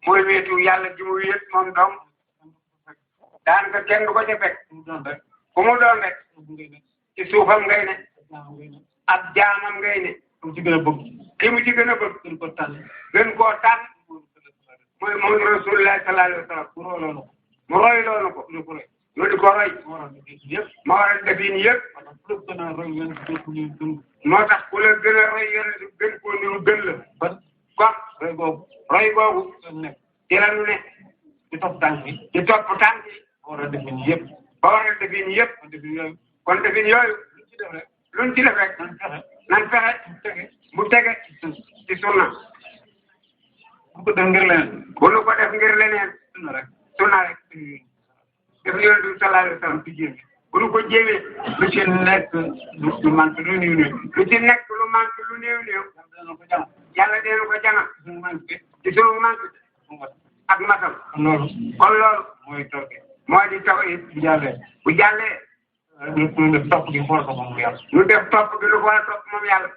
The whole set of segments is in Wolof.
mooy wéetu yàlla ji mu wéet moom dong daanaka kenn du ko ca fekk ku mu doon rek ci suufam ngay ne ab jaamam ngay ne mu ci gën a bëgg ki mu ci gën a bëgg gën koo tànn mooy moom Rasulullah sallallahu alayhi wa sallam mu roy loonu ko lu di ko roy ma war a def yi yëpp moo tax ku la gën a roy yéen gën koo niru gën la kon roy boobu ci la ñu ne di topp tànk yi war a def yi yëpp kon defin yooyu luñ ci def rek nan fexe bu tege ci sunna bu ko def ngir leneen bu nu ko def ngir leneen sunna rek def yonent bi sallallahu alayhi wa sallam ci jéem bu nu ko jéemee lu ci nekk lu manqué lu néew néew lu ci nekk lu manqué lu néew néew yàlla dina ko jàngal ci sunu manqué ak matal kon loolu mooy di taw it bu jàllee ñu def topp gi xool ko moom yàlla ñu def topp gi lu ko war a topp moom yàlla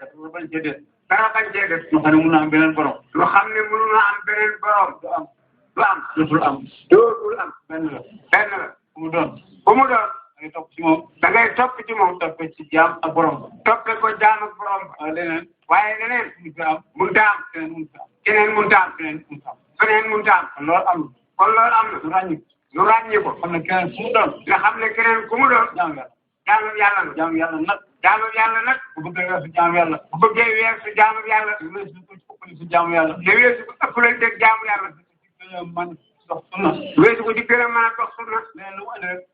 dara bañ cee def ñu xam ne mun na am beneen borom lu xam ne mënu na am beneen borom dootul am benn la bu mu doon da ngay topp ci moom toppe ci jaam ak borom toppe ko jaam ak borom waaye leneen mun ta am keneen mun ta am feneen mun ta am kon loolu am na ñu ràññi ko xam ne keneen fu mu doon nga xam ne keneen ku mu doon jaamu yàlla nag bu bëggee weesu jaamu yàlla bu bëggee weesu jaamu yàlla su jaamu yàlla te weesu ko ëppalante jaamu yàlla man dox sunna weesu ko di gën a mën a dox sunna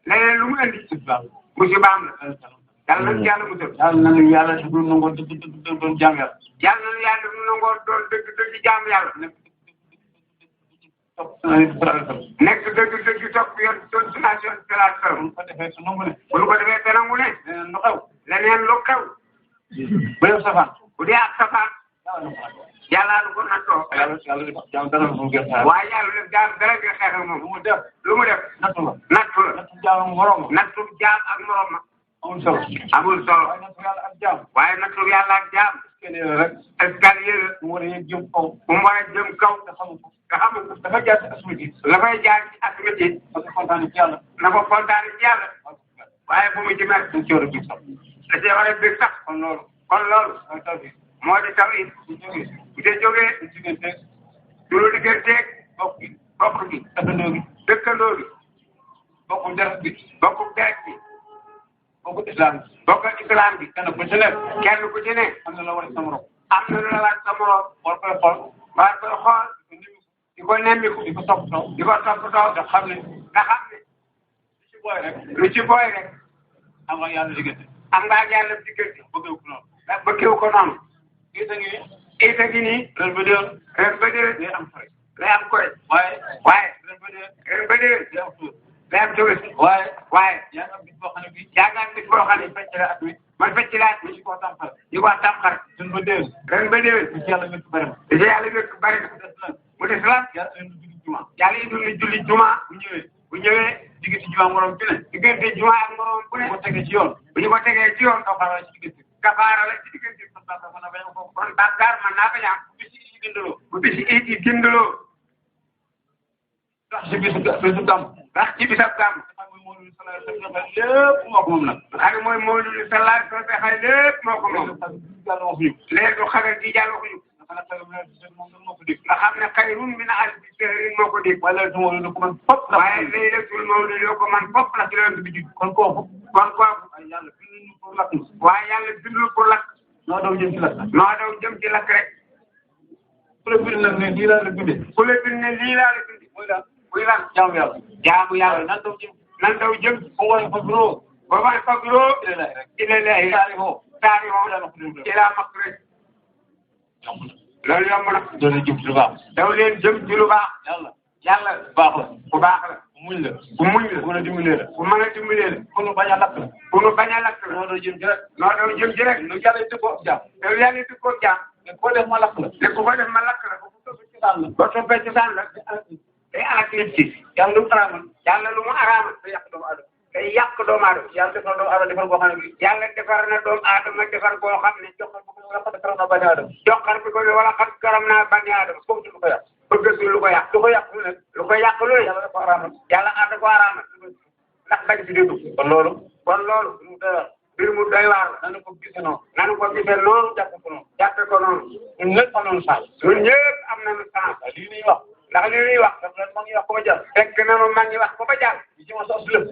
leneen lu mu andi musibaam la yàlla nañ yàlla musal yàlla na yàlla du nangoo doon jaamu yàlla yàlla na yàlla du nangoo doon dëgg jaamu yàlla nekk dëgg topp yoon doon sunation salaat salam bu ñu ko defee te nangu ne leneen lu xew bu dee safaan bu dee ak safaan yàlla lu ko nattoo waaye yàlla def jaam dara nga xeex ak moom lu mu def nattu la nattu jaam ak morom ma amul solo waaye nattu yàlla ak jaam escalier la mu war a jëm kaw nga xamu ko dafa jaar ci asmati dafay jaar ci asmati parce que kontaan ci yàlla na ko kontaan ci yàlla waaye bu mu ci mer dañ ci war a bég sax da cee war a bég sax kon loolu moo di taw it bu dee jógee lu digganteeg bokk gi dëkkandoo gi bokku deret bi bokku bokku islam bi kenn ku ci ne am na la war sa morom war koy xool di ko nemmiku di ko toppatoo nga xam ne lu ci booy rek am nga yàlla diggante bëggewu ko noonu ita ngi nii ren ba déwén day am fay day am koy waaye ren ba déwén day am tuur day am tawes waaye yaa ngi am bis boo xam ne bii man fecc laa ñu ko tamxar ren ba déwén ci yàlla métti bari da yàlla wékk bari na mu des lan yàlla indil julli juma bu ñëwee diggante juma morom bi ne diggante juma ak morom bu ne bu ko tegee ci yoon bu ñu ko tegee ci yoon kafaara la ci diggante kon bàkkaar mën naa bañ a am bu bisi it yi gindaloo ndax ci bisu gàmm lépp moo ko moom nag xam mooy mawludu sallallahu alayhi wa sallam lépp moo ko moom léegi du xagal di jàll waxuñu nga xam ne xayrun min alfi shahrin moo ko dégg waaye laylatul ko man fop waaye laylatul mawlid yoo ko man fop la ci leen bi judd kon kooku waaye yàlla bindul pour lakk noo daw jëm ci lakk rek ku la bind nag ne lii laa la bindee muy lan jaamu yàlla nan daw jëm ba may fagiroo ilallahi taarixoo ilaa maqrib loolu yomb na daw leen jëm ci lu baax yàlla ku baax la ku muñ la ku mën a dimbalee la ku nu bañ a lakk la noo daw jëm ci rek lu yàlla tëggoo jaam te ko def ma lakk la ba toppee ci saan la day alak nit ci yàlla lu mu araamal day yàq doomu aadama yàlla defar na doomu aadama defar boo xam ne joxar bi ko wala xat karam naa bani aadama foofu du ko yàq bëgg lu ko yàq lu ko yàq lu yàlla da ko araamal yàlla ànd ko araamal ndax bañ ci déglu kon loolu mbir mu doy waar la nanu ko gisee noonu jàppe ko noonu ñun ñëpp am nañu chance am nañu chance lii ñuy wax ndax lii ñuy wax daf leen mag ñi wax ko ba jàll fekk nanu mag ñi wax ko ba jàll ñi ci mos as lëf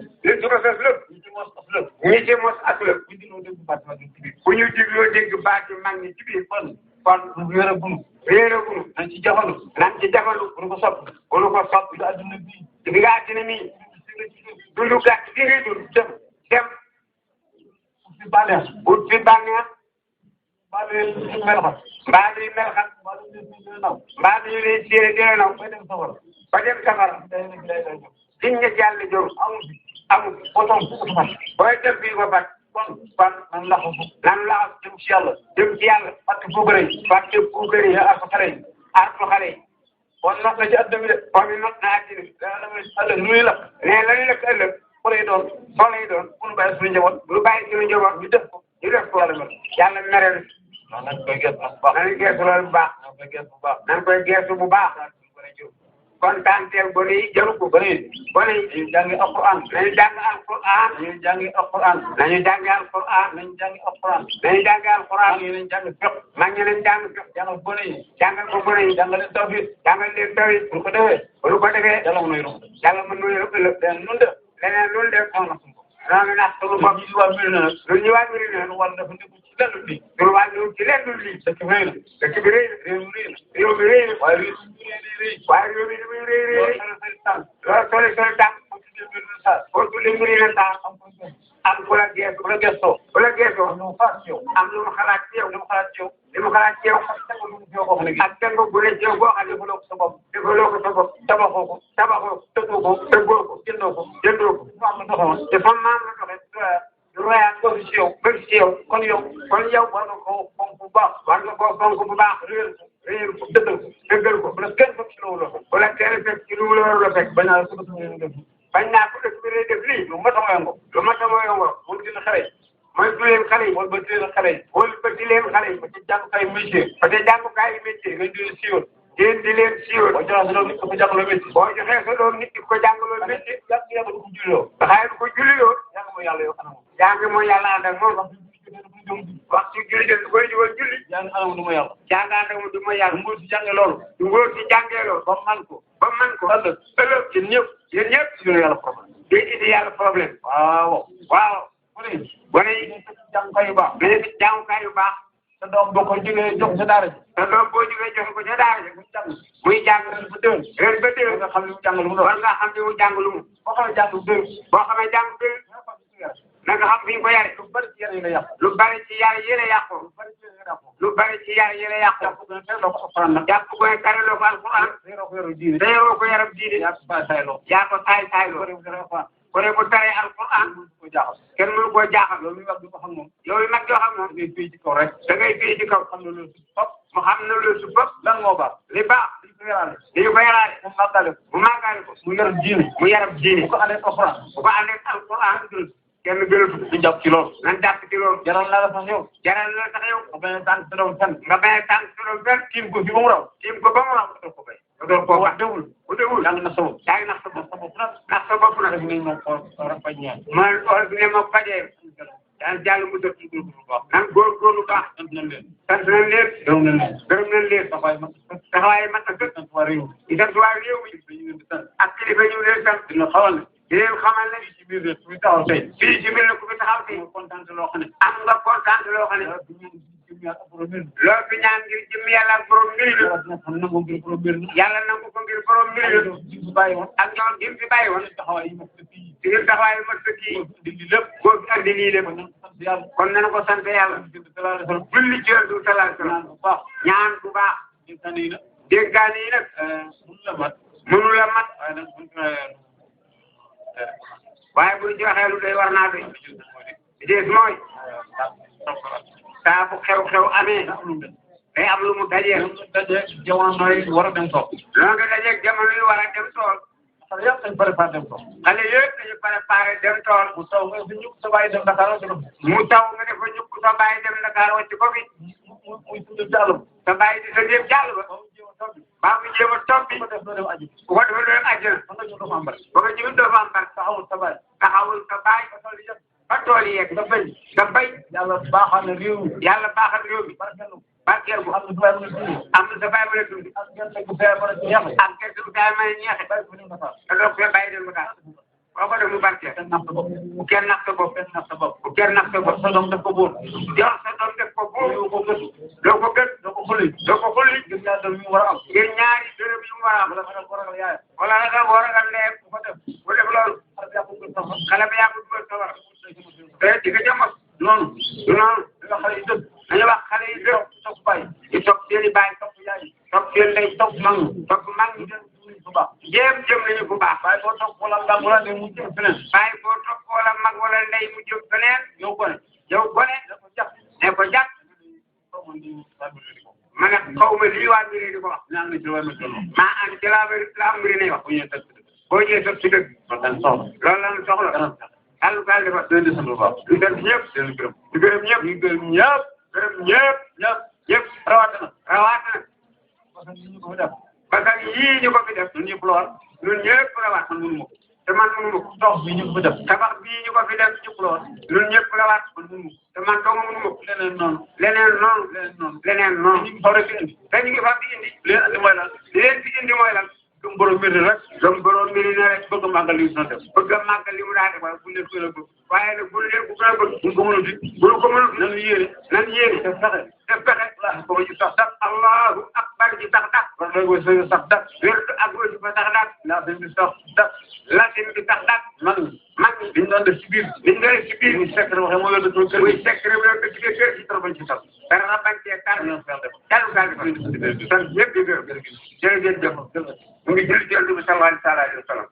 ñi ci mos as lëf bu ñu digloo dégg baat yi mag ñi ci biir kon réeragunu nañ ci jafandu bu nu ko soppi bi nga àddina mi dundu gàtt gi ngay dund dem ut fi bànneex mbaa luy melxat mbaa luy lay séeré dina naw ba dem safara diñ ne yàlla joru amul booy def bii ba bat kon nan laxas jëm ci yàlla fàtte puukare yi artu xale yi kon not na ci adduna bi de kon not na addina bi ëllëg lu ñuy lakk ne la ñuy lakk ëllëg soo lay doon bu nu bàyyi suñu njaboot ñu def ko yàlla mere na nañ koy geesu loolu bu baax nañ koy geesu bu baax kon tanteel gone yi jaru ko gone yi nañu jàngi alquran nañu jàngi alquran mag ñi nañ jàng fiq jàngal gone yi jàngal leen tawhid bu ko defee yàlla mën nuy ëllëg leneen lu def noonu nax suñu bopp lu ñu waa mbiri na war dafa nekk ci lenn lii lu waa ñu ci lenn lii dëkk bi rëy na réew mi rëy na waaye réew mi li muy rëy loolu soli tànk boo tuddee mbiri na saa am ku la gëstoo am lu mu xalaat ci yow ak tënk bu ne ci yow boo xam ne defaloo ko sa bopp tabaxoo ko tëggoo ko jëndoo ko te fa maam la doxee du royaat ko ci yow kon yow war nga koo fonk bu baax réer ko dëggal ko bu la kenn fekk ci lu la warul a fekk bañ naa ko dëkk bi def lii lu mat a moyongo mun gën a xale mooy du leen xale yi wala ba di leen xale yi ba ci jàngukaayu métier nga di leen siiwal boo joxee sa doom nit ki ko jàngaloo métier daxaay du ko julliloo yaa ngi mooy yàlla ànd ak moom waxtu julli de du koy jógal julli jàng ànd ak du mooy yàlla ngóor si jàngee loolu ba man ko ëllëg yéen ñëpp ci yàlla problème day indi yàlla problème waaw gone yi nañu ci jàngukaay yu baax sa doom boo ko jógee jox sa daara ji muy jàng ren ba déwén nga xam li mu jàng lu mu war nga xam li mu jàng lu mu boo xamee jàng déwén na nga xam fi ñu ko yare lu bari ci yare yi la yàqu jàpp ko ne kareloo ko alquran réeroo ko yaram diine yaa ko saay-saayloo ko ne bu taree alquran kenn mënu koo jaaxal yow mi mag yoo xam moom da ngay fii ci kaw xam na loolu mu xam na loolu su bopp lan moo baax li baax dañu ko yaraale mu màggaale ko mu yaram diine bu ko àndee alquran kenn gënatu di jàpp ci loolu nan jàpp ci loolu jaral na la sax yow nga bañ a tànn sa doom fenn tiim ko ba mu raw nga doon ko wax bu dewul yaa ngi nax sa bopp nag man or bi ne ma fajee daan jàll mu def ci nan góorgóorlu baax sant nañ leen gërëm nañ leen taxawaay mat na gën di sant waa réew mi ak kilifa ñu leen sant dina xamal di leen xamal ne fii ci biir ku fi taxaw tey kontaan loo xam ne am nga kontaan loo xam ne loo fi ñaan ngir jëm yàlla ak borom mbir la yàlla nangu ko ngir borom mbir la ak ñoom jëm fi bàyyi woon ci ngir taxawaay mat sa kii boo fi andi lii lépp kon nañu ko sant yàlla julli ci Yonent bi sallallahu alayhi wa sallam ñaan bu baax déggaane yi nag mënu la mat waaye bu ñu joxee lu doy war naa doy des mooy saa bu xew-xew amee day am lu mu dajeel jamono yi war a dem tool loo nga dajeeg jamono yi war a dem tool xale yëpp dañu préparé dem tool mu taw nga ñukk sa bàyyi dem Dakar wàcc ko sa bàyyi dem Dakar wàcc ko fi muy tudd jàll sa bàyyi di sa dem jàll ba baa mu jéem a toppi ko def doo dem aji bu ko defee doo dem àjjana ba nga ñëw dafa am barke ba nga ñëw dafa am barke taxawul sa baay taxawul sa baay ba tool yi yegg nga béy nga bay yàlla baaxal na réew mi yàlla baaxal réew mi barkeel ko barkeel ko am na duwaay mën a dund am na sa baay mën a dund ak gerte gu feer mën a ñeexe ak gerte bu taay mën a ñeexe bàyyi ko ni nga faal te doog fee bàyyi dem ba taal boo ko def mu barkeel kenn nax sa bopp bu kenn nax sa bopp kenn nax sa bopp bu kenn nax sa bopp sa doom def ko buur jox sa doom def ko buur doo ko gëstu doo ko gën doo ko xulli doo ko xulli ngir ñaar doom yi mu war a am ngir ñaari dërëm yu mu war a am wala nga ko ragal yaayam wala nga war a am ndeyam bu ko def bu def loolu xale bi yaa ko gën sama xale bi yaa ko dugal sa war te di nga jëmmal noonu noonu da nga xale yi dëgg dañu wax xale yi dëgg topp bàyyi di topp seen i baay topp yaay topp seen ndey topp mag topp mag ñi bu baax jéem jëm nañu bu baax waaye boo topp wala ndam wala ne mu jëm feneen baay boo topp wala mag wala ndey mu jëm feneen yow gone yow gone da ko jàpp ne ko jàpp ma ne xaw ma lii waa mbiri di ko wax ñaan na ci war na jëloon maa ànd ci la mbiri nay wax bu ñëwee tëj boo ñëwee sot si dëgg ba kan soxla loolu la ñu soxla yàlla ko yàlla defal leen di sant bu baax ñu sant ñëpp leen gërëm di gërëm ñëpp ñu gërëm ñëpp gërëm ñëpp ñëpp ñëpp rawatina rawatina parce que ñu ko fi def parce que yii ñu ko fi def ñun ñëpp la war ñun ñëpp rawaat man mënu ma ko te man mënu ma ko dox bi ñu ko fi def tabax bii ñu ko fi def ñëpp la war ñun ñëpp rawaat man mënu ma ko te man dong mënu ma ko leneen noonu leneen noonu leneen noonu leneen noonu ñu ngi fa rek indi te ñu ngi fa di indi leen andi mooy lan li leen fi indi mooy lan gëm borom mbir rek gëm borom mbiri ne rek bëgg màggal li ñu def bëgg a màggal li mu daa def waaye bu leen gën a bëgg waaye nag bu leen bu gën a bëgg bu ko mënut it bu ñu ko mënut nan yéene nan yéene te fexe def pexe laa ko ci sax dak allahu akbar ji sax dak war na ko sëy sax dak wérdu ak wéju ba sax dak laa fi bi sax dak latin bi sax dak mag ñi mag ñi liñ doon def ci biir liñ doon ci biir muy secret waxee mooy yóbbu kër muy gi secret bi doon ci kër gi dara bañ ci sax dara bañ cee tar ñoo fi def dalu gaal di fa sant ñëpp di gërëm jërëjëf jëf mu ngi jël jël bi sallallahu alayhi wa sallam